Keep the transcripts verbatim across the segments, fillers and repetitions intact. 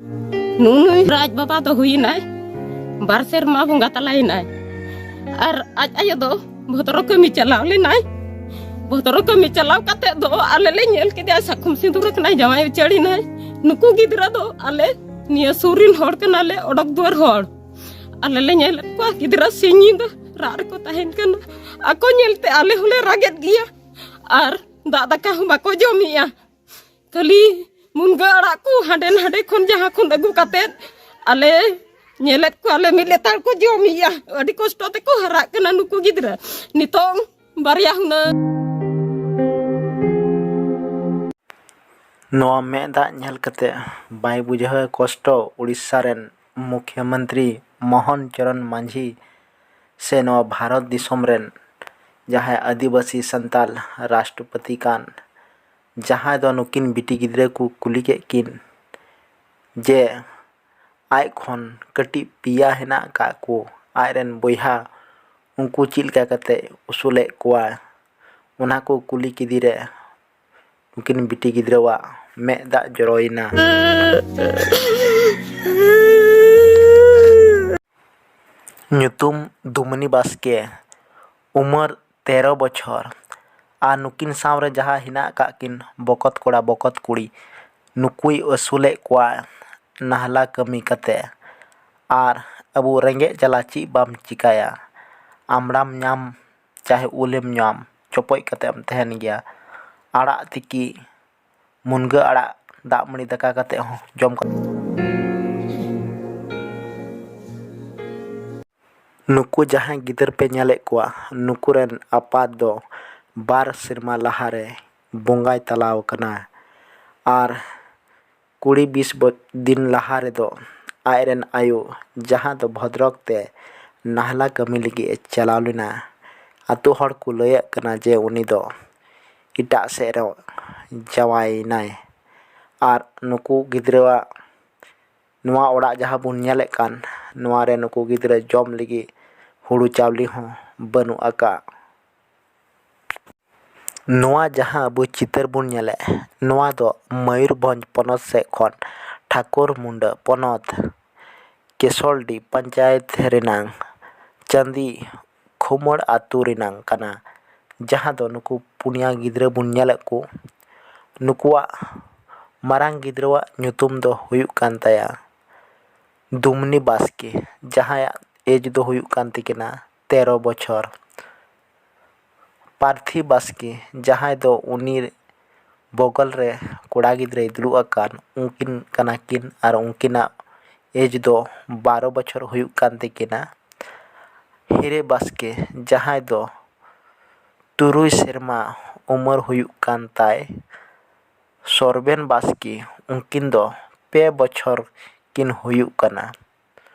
ᱱᱩᱱᱩᱭ ᱨᱟᱡᱽ ᱵᱟᱵᱟ ᱫᱚ ᱦᱩᱭᱱᱟᱭ ᱵᱟᱨ ᱥᱮᱨᱢᱟ ᱵᱚᱸᱜᱟ ᱛᱟᱞᱟᱭᱮᱱᱟᱭ᱾ ᱟᱨ ᱟᱡ ᱟᱭᱳ ᱫᱚ ᱵᱷᱚᱫᱨᱚ ᱠᱟᱹᱢᱤ ᱪᱟᱞᱟᱣ ᱞᱮᱱᱟᱭ᱾ ᱵᱷᱚᱫᱨᱚ ᱠᱟᱹᱢᱤ ᱪᱟᱞᱟᱣ ᱠᱟᱛᱮ ᱫᱚ ᱟᱞᱮ ᱞᱮ ᱧᱮᱞ ᱠᱮᱫᱮᱭᱟ ᱥᱟᱹᱠᱷᱩᱢ ᱥᱤᱸᱫᱩᱨ ᱟᱠᱟᱱᱟᱭ, ᱡᱟᱶᱟᱭ ᱩᱪᱟᱹᱲ ᱮᱱᱟᱭ᱾ ᱱᱩᱠᱩ ᱜᱤᱫᱽᱨᱟᱹ ᱫᱚ ᱟᱞᱮ ᱱᱤᱭᱟᱹ ᱥᱩᱨ ᱨᱤᱱ ᱦᱚᱲ ᱠᱟᱱᱟᱞᱮ, ᱚᱰᱚᱠ ᱫᱩᱣᱟᱹᱨ ᱦᱚᱲ᱾ ᱟᱞᱮ ᱞᱮ ᱧᱮᱞᱮᱫ ᱠᱚᱣᱟ ᱜᱤᱫᱽᱨᱟᱹ ᱥᱤᱧ ᱧᱤᱫᱟᱹ ᱨᱟᱜ ᱨᱮᱠᱚ ᱛᱟᱦᱮᱱ ᱠᱟᱱᱟ᱾ ᱟᱠᱚ ᱧᱮᱞᱛᱮ ᱟᱞᱮ ᱦᱚᱸᱞᱮ ᱨᱟᱜᱮᱫ ᱜᱮᱭᱟ᱾ ᱟᱨ ᱫᱟᱜ ᱫᱟᱠᱟ ᱦᱚᱸ ᱵᱟᱠᱚ ᱡᱚᱢᱮᱜᱼᱟ᱾ ᱠᱷᱟᱹᱞᱤ ᱢᱩᱱᱜᱟᱹ ᱟᱲᱟᱜ ᱠᱚ ᱦᱟᱸᱰᱮ ᱱᱟᱰᱮ ᱠᱷᱚᱱ ᱡᱟᱦᱟᱸ ᱠᱷᱚᱱ ᱟᱹᱜᱩ ᱠᱟᱛᱮᱫ ᱟᱞᱮ ᱧᱮᱞᱮᱫ ᱠᱚᱣᱟᱞᱮ ᱢᱤᱫ ᱞᱮᱛᱟᱲ ᱠᱚ ᱡᱚᱢᱮᱜᱼᱟ᱾ ᱟᱹᱰᱤ ᱠᱚᱥᱴᱚ ᱛᱮᱠᱚ ᱦᱟᱨᱟᱜ ᱠᱟᱱᱟ ᱱᱩᱠᱩ ᱜᱤᱫᱽᱨᱟᱹ᱾ ᱱᱤᱛᱚᱝ ᱵᱟᱨᱭᱟ ᱦᱩᱱᱟᱹᱝ᱾ ᱱᱚᱣᱟ ᱢᱮᱫ ᱫᱟᱜ ᱧᱮᱞ ᱠᱟᱛᱮ ᱵᱟᱭ ᱵᱩᱡᱷᱟᱹᱣᱟ ᱠᱚᱥᱴᱚ ᱩᱲᱤᱥᱥᱟ ᱨᱮᱱ ᱢᱩᱠᱷᱭᱟᱹ ᱢᱚᱱᱛᱨᱤ ᱢᱳᱦᱚᱱ ᱪᱚᱨᱚᱱ ᱢᱟᱹᱡᱷᱤ ᱥᱮ ᱱᱚᱣᱟ ᱵᱷᱟᱨᱚᱛ ᱫᱤᱥᱚᱢ ᱨᱮᱱ ᱡᱟᱦᱟᱸᱭ ᱟᱹᱫᱤᱵᱟᱹᱥᱤ ᱥᱟᱱᱛᱟᱞ ᱨᱟᱥᱴᱨᱚᱯᱚᱛᱤ ᱠᱟᱱ, ᱡᱟᱦᱟᱸᱭ ᱫᱚ ᱱᱩᱠᱤᱱ ᱵᱤᱴᱤ ᱜᱤᱫᱽᱨᱟᱹ ᱠᱚ ᱠᱩᱞᱤ ᱠᱮᱫ ᱠᱤᱱ ᱡᱮ ᱟᱡ ᱠᱷᱚᱱ ᱠᱟᱹᱴᱤᱡ ᱯᱮᱭᱟ ᱦᱮᱱᱟᱜ ᱟᱠᱟᱫ ᱠᱚ ᱟᱡ ᱨᱮᱱ ᱵᱚᱭᱦᱟ, ᱩᱱᱠᱩ ᱪᱮᱫ ᱞᱮᱠᱟ ᱠᱟᱛᱮ ᱩᱥᱩᱞᱮᱫ ᱠᱚᱣᱟ, ᱚᱱᱟ ᱠᱚ ᱠᱩᱞᱤ ᱠᱮᱫᱮ ᱨᱮ ᱱᱩᱠᱤᱱ ᱵᱤᱴᱤ ᱜᱤᱫᱽᱨᱟᱹᱣᱟᱜ ᱢᱮᱫ ᱫᱟᱜ ᱡᱚᱨᱚᱭᱮᱱᱟ᱾ ᱧᱩᱛᱩᱢ ᱫᱩᱢᱱᱤ ᱵᱟᱥᱠᱮ, ᱩᱢᱟᱹᱨ ᱛᱮᱨᱚ ᱵᱚᱪᱷᱚᱨ᱾ ᱟᱨ ᱱᱩᱠᱤᱱ ᱥᱟᱶᱨᱮ ᱡᱟᱦᱟᱸ ᱦᱮᱱᱟᱜ ᱟᱠᱟᱫ ᱠᱤᱱ ᱵᱚᱠᱚᱛ ᱠᱚᱲᱟ ᱵᱚᱠᱚᱛ ᱠᱩᱲᱤ, ᱱᱩᱠᱩᱭ ᱟᱹᱥᱩᱞᱮᱫ ᱠᱚᱣᱟ ᱱᱟᱦᱞᱟ ᱠᱟᱹᱢᱤ ᱠᱟᱛᱮ᱾ ᱟᱨ ᱟᱵᱚ ᱨᱮᱸᱜᱮᱡ ᱡᱟᱞᱟ ᱪᱮᱫ ᱵᱟᱢ ᱪᱤᱠᱟᱹᱭᱟ, ᱟᱢᱲᱟᱢ ᱧᱟᱢ ᱪᱟᱦᱮ ᱩᱞᱮᱢ ᱧᱟᱢ, ᱪᱚᱯᱚᱡ ᱠᱟᱛᱮ ᱮᱢ ᱛᱟᱦᱮᱱ ᱜᱮᱭᱟ᱾ ᱟᱲᱟᱜ ᱛᱤᱠᱤ, ᱢᱩᱱᱜᱟᱹ ᱟᱲᱟᱜ ᱫᱟᱜ ᱢᱟᱹᱰᱤ ᱫᱟᱠᱟ ᱠᱟᱛᱮ ᱦᱚᱸ ᱡᱚᱢ ᱠᱟᱛᱮ᱾ ᱱᱩᱠᱩ ᱡᱟᱦᱟᱸᱭ ᱜᱤᱫᱟᱹᱨ ᱯᱮ ᱧᱮᱞᱮᱫ ᱠᱚᱣᱟ, ᱱᱩᱠᱩ ᱨᱮᱱ ᱟᱯᱟᱛ ᱫᱚ ᱵᱟᱨ ᱥᱮᱨᱢᱟ ᱞᱟᱦᱟᱨᱮ ᱵᱚᱸᱜᱟᱭ ᱛᱟᱞᱟᱣ ᱟᱠᱟᱱᱟ᱾ ᱟᱨ ᱠᱩᱲᱤ ᱵᱤᱥ ᱵᱚ-, ᱫᱤᱱ ᱞᱟᱦᱟ ᱨᱮᱫᱚ ᱟᱡ ᱨᱮᱱ ᱟᱭᱳ, ᱡᱟᱦᱟᱸ ᱫᱚ ᱵᱷᱚᱫᱨᱚᱠ ᱛᱮ ᱱᱟᱦᱞᱟ ᱠᱟᱹᱢᱤ ᱞᱟᱹᱜᱤᱫ ᱮ ᱪᱟᱞᱟᱣ ᱞᱮᱱᱟ, ᱟᱛᱳ ᱦᱚᱲ ᱠᱚ ᱞᱟᱹᱭᱟᱜ ᱠᱟᱱᱟ ᱡᱮ ᱩᱱᱤ ᱫᱚ ᱮᱴᱟᱜ ᱥᱮᱫ ᱨᱮ ᱡᱟᱶᱟᱭᱮᱱᱟᱭ᱾ ᱟᱨ ᱱᱩᱠᱩ ᱜᱤᱫᱽᱨᱟᱹᱣᱟᱜ ᱱᱚᱣᱟ ᱚᱲᱟᱜ ᱡᱟᱦᱟᱸ ᱵᱚᱱ ᱧᱮᱞᱮᱫ ᱠᱟᱱ, ᱱᱚᱣᱟ ᱨᱮ ᱱᱩᱠᱩ ᱜᱤᱫᱽᱨᱟᱹ ᱡᱚᱢ ᱞᱟᱹᱜᱤᱫ ᱦᱩᱲᱩ ᱪᱟᱣᱞᱮ ᱦᱚᱸ ᱵᱟᱹᱱᱩᱜ ᱟᱠᱟᱫ᱾ ᱱᱚᱣᱟ ᱡᱟᱦᱟᱸ ᱟᱵᱚ ᱪᱤᱛᱟᱹᱨ ᱵᱚᱱ ᱧᱮᱞᱮᱫ, ᱱᱚᱣᱟ ᱫᱚ ᱢᱚᱭᱩᱨᱵᱷᱚᱸᱡᱽ ᱯᱚᱱᱚᱛ ᱥᱮᱫ ᱠᱷᱚᱱ ᱴᱷᱟᱠᱩᱨ ᱢᱩᱱᱰᱟᱹ ᱯᱚᱱᱚᱛ ᱠᱮᱥᱚᱞᱰᱤ ᱯᱚᱧᱪᱟᱭᱮᱛ ᱨᱮᱱᱟᱝ ᱪᱟᱸᱫᱤ ᱠᱷᱩᱢᱟᱹᱲ ᱟᱹᱛᱩ ᱨᱮᱱᱟᱝ ᱠᱟᱱᱟ, ᱡᱟᱦᱟᱸ ᱫᱚ ᱱᱩᱠᱩ ᱯᱩᱱᱭᱟ ᱜᱤᱫᱽᱨᱟᱹ ᱵᱚᱱ ᱧᱮᱞᱮᱫ ᱠᱚ᱾ ᱱᱩᱠᱩᱣᱟᱜ ᱢᱟᱨᱟᱝ ᱜᱤᱫᱽᱨᱟᱹᱣᱟᱜ ᱧᱩᱛᱩᱢ ᱫᱚ ᱦᱩᱭᱩᱜ ᱠᱟᱱ ᱛᱟᱭᱟ ᱫᱩᱢᱱᱤ ᱵᱟᱥᱠᱮ, ᱡᱟᱦᱟᱸᱭᱟᱜ ᱮᱡᱽ ᱫᱚ ᱦᱩᱭᱩᱜ ᱠᱟᱱ ᱛᱟᱹᱠᱤᱱᱟ ᱛᱮᱨᱚ ᱵᱚᱪᱷᱚᱨ᱾ ᱯᱟᱨᱛᱷᱤ ᱵᱟᱥᱠᱮ, ᱡᱟᱦᱟᱸᱭ ᱫᱚ ᱩᱱᱤ ᱵᱚᱜᱚᱞ ᱨᱮ ᱠᱚᱲᱟ ᱜᱤᱫᱽᱨᱟᱹᱭ ᱫᱩᱲᱩᱵ ᱟᱠᱟᱱ, ᱩᱱᱠᱤᱱ ᱠᱟᱱᱟ ᱠᱤᱱ ᱟᱨ ᱩᱱᱠᱤᱱᱟᱜ ᱮᱡᱽ ᱫᱚ ᱵᱟᱨᱚ ᱵᱚᱪᱷᱚᱨ ᱦᱩᱭᱩᱜ ᱠᱟᱱ ᱛᱟᱹᱠᱤᱱᱟ᱾ ᱦᱤᱨᱮ ᱵᱟᱥᱠᱮ, ᱡᱟᱦᱟᱸᱭ ᱫᱚ ᱛᱩᱨᱩᱭ ᱥᱮᱨᱢᱟ ᱩᱢᱮᱨ ᱦᱩᱭᱩᱜ ᱠᱟᱱ ᱛᱟᱭ᱾ ᱥᱚᱨᱵᱮᱱ ᱵᱟᱥᱠᱮ, ᱩᱱᱠᱤᱱ ᱫᱚ ᱯᱮ ᱵᱚᱪᱷᱚᱨ ᱠᱤᱱ ᱦᱩᱭᱩᱜ ᱠᱟᱱᱟ᱾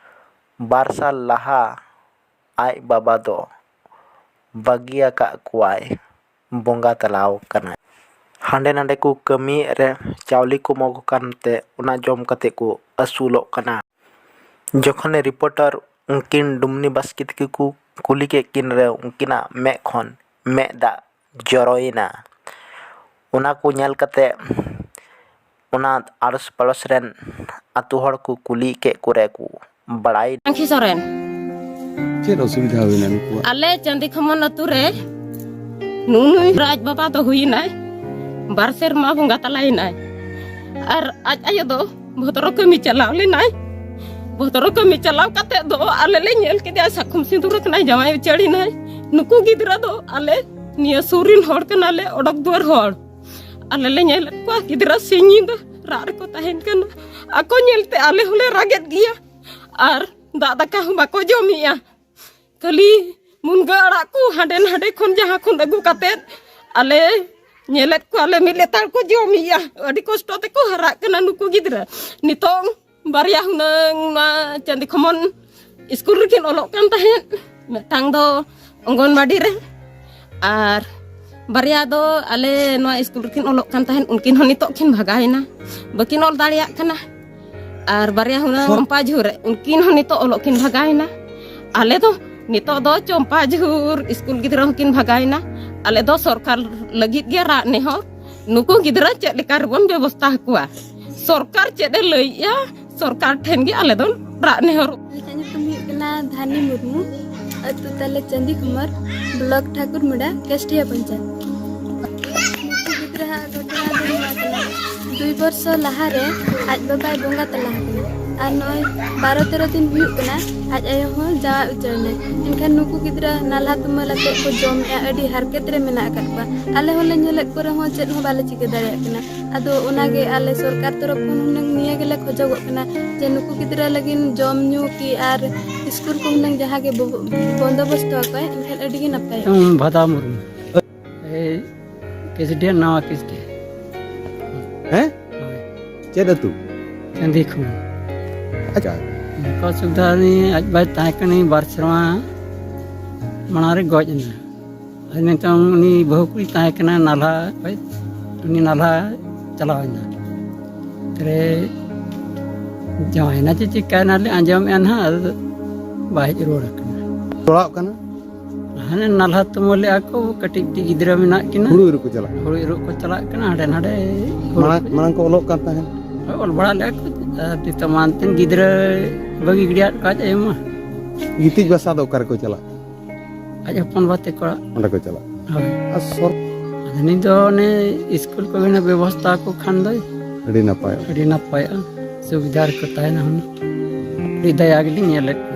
ᱵᱟᱨ ᱥᱟᱞ ᱞᱟᱦᱟ ᱟᱡ ᱵᱟᱵᱟ ᱫᱚ ᱵᱟᱹᱜᱤ ᱟᱠᱟᱫ ᱠᱚᱣᱟᱭ, ᱵᱚᱸᱜᱟ ᱛᱟᱞᱟᱣ ᱠᱟᱱᱟᱭ᱾ ᱦᱟᱸᱰᱮ ᱱᱟᱰᱮ ᱠᱚ ᱠᱟᱹᱢᱤᱭᱮᱫ ᱨᱮ ᱪᱟᱣᱞᱮ ᱠᱚ ᱮᱢᱟ ᱠᱚ ᱠᱟᱱᱛᱮ ᱚᱱᱟ ᱡᱚᱢ ᱠᱟᱛᱮ ᱠᱚ ᱟᱹᱥᱩᱞᱚᱜ ᱠᱟᱱᱟ᱾ ᱡᱚᱠᱷᱚᱱ ᱨᱤᱯᱳᱨᱴᱟᱨ ᱩᱱᱠᱤᱱ ᱰᱩᱢᱱᱤ ᱵᱟᱥᱠᱮ ᱛᱟᱹᱠᱤᱱ ᱠᱚ ᱠᱩᱞᱤ ᱠᱮᱫ ᱠᱤᱱ ᱨᱮ, ᱩᱱᱠᱤᱱᱟᱜ ᱢᱮᱫ ᱠᱷᱚᱱ ᱢᱮᱫ ᱫᱟᱜ ᱡᱚᱨᱚᱭᱮᱱᱟ᱾ ᱚᱱᱟ ᱠᱚ ᱧᱮᱞ ᱠᱟᱛᱮ ᱚᱱᱟ ᱟᱲᱚᱥ ᱯᱟᱲᱚᱥ ᱨᱮᱱ ᱟᱛᱳ ᱦᱚᱲ ᱠᱚ ᱠᱩᱞᱤ ᱠᱮᱫ ᱠᱚᱨᱮ ᱠᱚ ᱵᱟᱲᱟᱭ᱾ ᱥᱟᱝᱠᱷᱤ ᱥᱚᱨᱮᱱ᱾ ᱪᱮᱫ ᱚᱥᱩᱵᱤᱫᱷᱟ ᱦᱩᱭᱱᱟ ᱱᱩᱠᱩᱣᱟᱜ? ᱟᱞᱮ ᱪᱟᱸᱫᱤ ᱠᱷᱚᱢᱚᱱ ᱟᱹᱛᱩ ᱨᱮ ᱱᱩᱭ ᱟᱡ ᱵᱟᱵᱟ ᱫᱚ ᱦᱩᱭᱱᱟᱭ ᱵᱟᱨ ᱥᱮᱨᱢᱟ ᱵᱚᱸᱜᱟ ᱛᱟᱞᱟᱭᱮᱱᱟᱭ᱾ ᱟᱨ ᱟᱡ ᱟᱭᱳ ᱫᱚ ᱵᱷᱚᱛᱨᱚ ᱠᱟᱹᱢᱤ ᱪᱟᱞᱟᱣ ᱞᱮᱱᱟᱭ᱾ ᱵᱷᱚᱛᱨᱚ ᱠᱟᱹᱢᱤ ᱪᱟᱞᱟᱣ ᱠᱟᱛᱮ ᱫᱚ ᱟᱞᱮ ᱞᱮ ᱧᱮᱞ ᱠᱮᱫᱮᱭᱟ, ᱥᱟᱠᱚᱢ ᱥᱤᱸᱫᱩᱨ ᱟᱠᱟᱱᱟᱭ, ᱡᱟᱶᱟᱭ ᱩᱪᱟᱹᱲ ᱮᱱᱟᱭ᱾ ᱱᱩᱠᱩ ᱜᱤᱫᱽᱨᱟᱹ ᱫᱚ ᱟᱞᱮ ᱱᱤᱭᱟᱹ ᱥᱩᱨ ᱨᱤᱱ ᱦᱚᱲ ᱠᱟᱱᱟᱞᱮ, ᱚᱰᱚᱠ ᱫᱩᱣᱟᱹᱨ ᱦᱚᱲ᱾ ᱟᱞᱮ ᱞᱮ ᱧᱮᱞᱮᱫ ᱠᱚᱣᱟ ᱜᱤᱫᱽᱨᱟᱹ ᱥᱤᱧ ᱧᱤᱫᱟᱹ ᱨᱟᱜ ᱨᱮᱠᱚ ᱛᱟᱦᱮᱱ ᱠᱟᱱᱟ᱾ ᱟᱠᱚ ᱧᱮᱞᱛᱮ ᱟᱞᱮ ᱦᱚᱸᱞᱮ ᱨᱟᱜᱮᱫ ᱜᱮᱭᱟ᱾ ᱟᱨ ᱫᱟᱜ ᱫᱟᱠᱟ ᱦᱚᱸ ᱵᱟᱠᱚ ᱡᱚᱢᱮᱜᱼᱟ᱾ ᱠᱷᱟᱹᱞᱤ ᱢᱩᱱᱜᱟᱹ ᱟᱲᱟᱜ ᱠᱚ ᱦᱟᱸᱰᱮ ᱱᱟᱰᱮ ᱠᱷᱚᱱ ᱡᱟᱦᱟᱸ ᱠᱷᱚᱱ ᱟᱹᱜᱩ ᱠᱟᱛᱮᱫ ᱟᱞᱮ ᱧᱮᱞᱮᱫ ᱠᱚᱣᱟᱞᱮ ᱢᱤᱫ ᱞᱮᱛᱟᱲ ᱠᱚ ᱡᱚᱢᱮᱜᱼᱟ᱾ ᱟᱹᱰᱤ ᱠᱚᱥᱴᱚ ᱛᱮᱠᱚ ᱦᱟᱨᱟᱜ ᱠᱟᱱᱟ ᱱᱩᱠᱩ ᱜᱤᱫᱽᱨᱟᱹ᱾ ᱱᱤᱛᱚᱝ ᱵᱟᱨᱭᱟ ᱦᱩᱱᱟᱹᱝ ᱱᱚᱣᱟ ᱪᱟᱸᱫᱤ ᱠᱷᱚᱢᱚᱱ ᱥᱠᱩᱞ ᱨᱮᱠᱤᱱ ᱚᱞᱚᱜ ᱠᱟᱱ ᱛᱟᱦᱮᱸᱫ, ᱢᱤᱫᱴᱟᱝ ᱫᱚ ᱚᱝᱜᱚᱱᱵᱟᱰᱤ ᱨᱮ, ᱟᱨ ᱵᱟᱨᱭᱟ ᱫᱚ ᱟᱞᱮ ᱱᱚᱣᱟ ᱥᱠᱩᱞ ᱨᱮᱠᱤᱱ ᱚᱞᱚᱜ ᱠᱟᱱ ᱛᱟᱦᱮᱸᱫ, ᱩᱱᱠᱤᱱ ᱦᱚᱸ ᱱᱤᱛᱚᱜ ᱠᱤᱱ ᱵᱷᱟᱜᱟᱣᱮᱱᱟ, ᱵᱟᱹᱠᱤᱱ ᱚᱞ ᱫᱟᱲᱮᱭᱟᱜ ᱠᱟᱱᱟ᱾ ᱟᱨ ᱵᱟᱨᱭᱟ ᱦᱩᱱᱟᱹᱝ ᱦᱚᱸ ᱪᱚᱢᱯᱟ ᱡᱷᱩ ᱨᱮ, ᱩᱱᱠᱤᱱ ᱦᱚᱸ ᱱᱤᱛᱚᱜ ᱚᱞᱚᱜ ᱠᱤᱱ ᱵᱷᱟᱜᱟᱣᱮᱱᱟ᱾ ᱟᱞᱮ ᱫᱚ ᱱᱤᱛᱚᱜ ᱫᱚ ᱪᱚᱢᱯᱟ ᱡᱷᱩᱨ ᱥᱠᱩᱞ ᱜᱤᱫᱽᱨᱟᱹ ᱦᱚᱸᱠᱤᱱ ᱵᱷᱟᱜᱟᱣᱮᱱᱟ᱾ ᱟᱞᱮ ᱫᱚ ᱥᱚᱨᱠᱟᱨ ᱞᱟᱹᱜᱤᱫ ᱜᱮ ᱨᱟᱜ ᱱᱮᱦᱚᱨ, ᱱᱩᱠᱩ ᱜᱤᱫᱽᱨᱟᱹ ᱪᱮᱫ ᱞᱮᱠᱟ ᱨᱮᱵᱚᱱ ᱵᱮᱵᱚᱥᱛᱷᱟ ᱟᱠᱚᱣᱟ᱾ ᱥᱚᱨᱠᱟᱨ ᱪᱮᱫ ᱮ ᱞᱟᱹᱭᱮᱜᱼᱟ, ᱥᱚᱨᱠᱟᱨ ᱴᱷᱮᱱ ᱜᱮ ᱟᱞᱮ ᱫᱚ ᱨᱟᱜ ᱱᱮᱦᱚᱨ᱾ ᱤᱧᱟᱹᱜ ᱧᱩᱛᱩᱢ ᱦᱩᱭᱩᱜ ᱠᱟᱱᱟ ᱫᱷᱟᱱᱤ ᱢᱩᱨᱢᱩ, ᱟᱹᱛᱩ ᱛᱟᱞᱮ ᱪᱟᱸᱫᱤ ᱠᱩᱢᱟᱨ, ᱵᱞᱚᱠ ᱴᱷᱟᱠᱩᱨᱢᱩᱰᱟ, ᱠᱮᱥᱴᱤᱭᱟ ᱯᱚᱧᱪᱟᱭᱮᱛ᱾ ᱱᱩᱠᱩ ᱜᱤᱫᱽᱨᱟᱹ ᱦᱟᱜ ᱜᱷᱚᱴᱚᱱᱟ ᱫᱚ ᱱᱚᱣᱟ ᱠᱟᱱᱟ, ᱫᱩᱭ ᱵᱚᱨᱥᱚ ᱞᱟᱦᱟᱨᱮ ᱟᱡ ᱵᱟᱵᱟᱭ ᱵᱚᱸᱜᱟ ᱛᱟᱞᱟ ᱟᱠᱟᱱᱟ᱾ ᱟᱨ ᱱᱚᱜᱼᱚᱭ ᱵᱟᱨᱚ ᱛᱮᱨᱚ ᱫᱤᱱ ᱦᱩᱭᱩᱜ ᱠᱟᱱᱟ, ᱟᱡ ᱟᱭᱳ ᱦᱚᱸ ᱡᱟᱶᱟᱭ ᱩᱪᱟᱹᱲ ᱮᱱᱟᱭ᱾ ᱮᱱᱠᱷᱟᱱ ᱱᱩᱠᱩ ᱜᱤᱫᱽᱨᱟᱹ ᱱᱟᱞᱦᱟ ᱛᱩᱢᱟᱹᱞ ᱟᱛᱮᱫ ᱠᱚ ᱡᱚᱢᱮᱫᱼᱟ, ᱟᱹᱰᱤ ᱦᱟᱨᱠᱮᱛ ᱨᱮ ᱢᱮᱱᱟᱜ ᱟᱠᱟᱫ ᱠᱚᱣᱟ᱾ ᱟᱞᱮ ᱦᱚᱸᱞᱮ ᱧᱮᱞᱮᱫ ᱠᱚ ᱨᱮᱦᱚᱸ ᱪᱮᱫ ᱦᱚᱸ ᱵᱟᱞᱮ ᱪᱤᱠᱟᱹ ᱫᱟᱲᱮᱭᱟᱜ ᱠᱟᱱᱟ᱾ ᱟᱫᱚ ᱚᱱᱟᱜᱮ ᱟᱞᱮ ᱥᱚᱨᱠᱟᱨ ᱛᱚᱨᱚᱯ ᱠᱷᱚᱱ ᱦᱩᱱᱟᱹᱝ ᱱᱤᱭᱟᱹ ᱜᱮᱞᱮ ᱠᱷᱚᱡᱚᱜᱚᱜ ᱠᱟᱱᱟ ᱡᱮ ᱱᱩᱠᱩ ᱜᱤᱫᱽᱨᱟᱹ ᱞᱟᱹᱜᱤᱫ ᱡᱚᱢ ᱧᱩ ᱠᱤ ᱟᱨ ᱥᱠᱩᱞ ᱠᱚ ᱦᱩᱱᱟᱹᱝ ᱡᱟᱦᱟᱸ ᱜᱮ ᱵᱚ-, ᱵᱚᱱᱫᱳᱵᱚᱥᱛᱚ ᱟᱠᱚᱣᱟᱭ, ᱮᱱᱠᱷᱟᱱ ᱟᱹᱰᱤ ᱜᱮ ᱱᱟᱯᱟᱭᱚᱜᱼᱟ᱾ ᱮᱢ ᱵᱷᱟᱫᱟ ᱢᱩᱨᱢᱩ᱾ ᱮᱭ ᱠᱮᱥᱰᱤᱦᱟ, ᱱᱟᱣᱟ ᱠᱮᱥᱰᱤᱦᱟ᱾ ᱦᱮᱸ? ᱦᱳᱭ᱾ ᱪᱮᱫ ᱟᱹᱛᱩ? ᱪᱟᱸᱫᱤ ᱠᱷᱚᱱ᱾ ᱟᱪᱪᱷᱟ᱾ ᱱᱚᱝᱠᱟ ᱥᱩᱵᱤᱫᱷᱟ ᱩᱱᱤ ᱟᱡ ᱵᱟᱭ ᱛᱟᱦᱮᱸ ᱠᱟᱱᱟ, ᱵᱟᱨ ᱥᱮᱨᱢᱟ ᱢᱟᱲᱟᱝ ᱨᱮ ᱜᱚᱡ ᱮᱱᱟ᱾ ᱟᱨ ᱱᱤᱛᱚᱝ ᱩᱱᱤ ᱵᱟᱹᱦᱩ ᱠᱩᱲᱤ ᱛᱟᱦᱮᱸ ᱠᱟᱱᱟ ᱱᱟᱞᱦᱟ, ᱩᱱᱤ ᱱᱟᱞᱦᱟ ᱪᱟᱞᱟᱣ ᱮᱱᱟ᱾ ᱛᱟᱦᱞᱮ ᱡᱟᱶᱟᱭᱮᱱᱟ ᱪᱮ ᱪᱤᱠᱟᱭᱱᱟ ᱞᱮ ᱟᱸᱡᱚᱢᱮᱜᱼᱟ ᱱᱟᱦᱟᱜ, ᱟᱫᱚ ᱵᱟᱭ ᱦᱮᱡ ᱨᱩᱣᱟᱹᱲ ᱟᱠᱟᱱᱟ᱾ ᱛᱚᱲᱟᱣ ᱠᱟᱱᱟ? ᱦᱟᱱᱮ ᱱᱟᱞᱦᱟ ᱛᱩᱢᱟᱹᱞ ᱞᱮᱜᱼᱟ ᱠᱚ, ᱠᱟᱹᱴᱤᱡ ᱠᱟᱹᱴᱤᱡ ᱜᱤᱫᱽᱨᱟᱹ ᱢᱮᱱᱟᱜ ᱠᱤᱱᱟ᱾ ᱦᱩᱲᱩ ᱤᱨᱚᱜ ᱠᱚ ᱪᱟᱞᱟᱜ ᱠᱟᱱᱟ᱾ ᱦᱩᱲᱩ ᱤᱨᱚᱜ ᱠᱚ ᱪᱟᱞᱟᱜ ᱠᱟᱱᱟ ᱦᱟᱸᱰᱮ ᱱᱟᱰᱮ᱾ ᱦᱩᱲᱩ ᱢᱟᱲᱟᱝ, ᱠᱚ ᱢᱟᱲᱟᱝ ᱠᱚ ᱚᱞᱚᱜ ᱠᱟᱱ ᱛᱟᱦᱮᱸᱫ? ᱦᱳᱭ, ᱚᱞ ᱵᱟᱲᱟ ᱞᱮᱜᱼᱟ ᱠᱚ᱾ ᱟᱨ ᱱᱤᱛᱚᱜ ᱢᱟ ᱮᱱᱛᱮᱫ ᱜᱤᱫᱽᱨᱟᱹ ᱵᱟᱹᱜᱤ ᱜᱤᱰᱤᱭᱟᱫ ᱠᱚᱣᱟ ᱪᱮ ᱟᱭᱳ ᱢᱟ᱾ ᱜᱤᱛᱤᱡ ᱵᱟᱥᱟ ᱫᱚ ᱚᱠᱟ ᱨᱮᱠᱚ ᱪᱟᱞᱟᱜ? ᱟᱡ ᱦᱚᱯᱚᱱ ᱵᱟ ᱛᱟᱠᱚ ᱚᱲᱟᱜ᱾ ᱚᱸᱰᱮ ᱠᱚ ᱪᱟᱞᱟᱜ? ᱦᱳᱭ᱾ ᱟᱨ ᱥᱚᱨ- ᱟᱫᱚ ᱱᱤᱛ ᱫᱚ ᱚᱱᱮ ᱥᱠᱩᱞ ᱠᱚ ᱦᱩᱱᱟᱹᱝ ᱵᱮᱵᱚᱥᱛᱷᱟ ᱟᱠᱚ ᱠᱷᱟᱱ ᱫᱚᱭ ᱟᱹᱰᱤ ᱱᱟᱯᱟᱭᱚᱜᱼᱟ᱾ ᱟᱹᱰᱤ ᱱᱟᱯᱟᱭᱚᱜᱼᱟ, ᱥᱩᱵᱤᱫᱷᱟ ᱨᱮᱠᱚ ᱛᱟᱦᱮᱱᱟ ᱦᱩᱱᱟᱹᱝ᱾ ᱟᱹᱰᱤ ᱫᱟᱭᱟ ᱜᱮᱞᱤᱧ ᱧᱮᱞᱮᱫ ᱠᱚᱣᱟ᱾